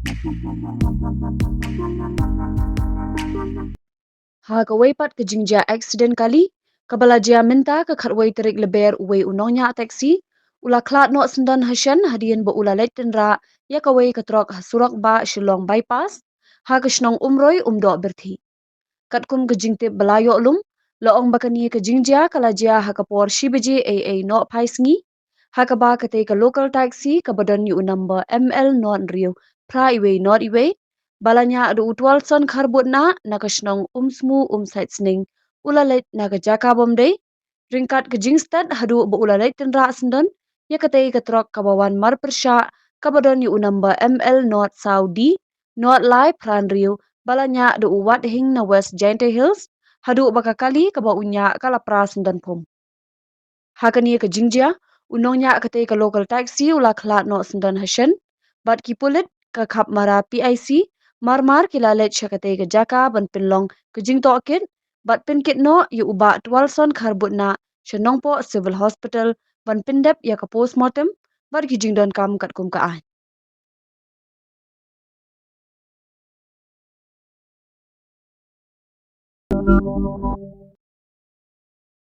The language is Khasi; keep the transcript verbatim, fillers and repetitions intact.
Ha kawei pat ka jingjia accident kali kaba la jia mynta ka khatwei tarik Lber, uwei u nongñiah taxi u la khlad noh syndon ha shen hadien ba u la leit tynrah ïa kawei ka trok ha surok bah Shillong Bypass ha ka shnong Umroi, Umdoh Pyrthei. Katkum ka jingtip ba la ïoh lum, la ong ba kane ka jingjia ka la jia ha ka por shi baje eiei nohphai sngi, ha kaba katei ka local taxi kaba don ïa u number M L not hynriew phra iwei not iwei, ba la ñiah da u Twalson Kharbutnah na ka shnong Umsmu Umsaitsning, u la leit na ka jaka bym dei, ryngkat ka jingstet haduh ba u la leit tynrah syndon ïa katei ka trok kaba wan marpyrshah kaba don ïa u number M L not saw D not lai phra hynriew, ba la ñiah da u Wat Hing na West Jaintia Hills, haduh ba ka kali kaba u ñiah ka la pra syndon phum. Ha kane ka jingjia, u nongñiah katei ka local taxi u la khlad noh syndon ha shen, bad ki pulit ka Khapmara P I C marmar ki la leit sha katei ka jaka ban pynlong ka jingtohkit bad pynkit noh ïa u Bah Twalson Kharbutnah sha Nongpoh Civil Hospital ban pyndep ïa ka postmortem bad ki jingdonkam katkum ka aiñ.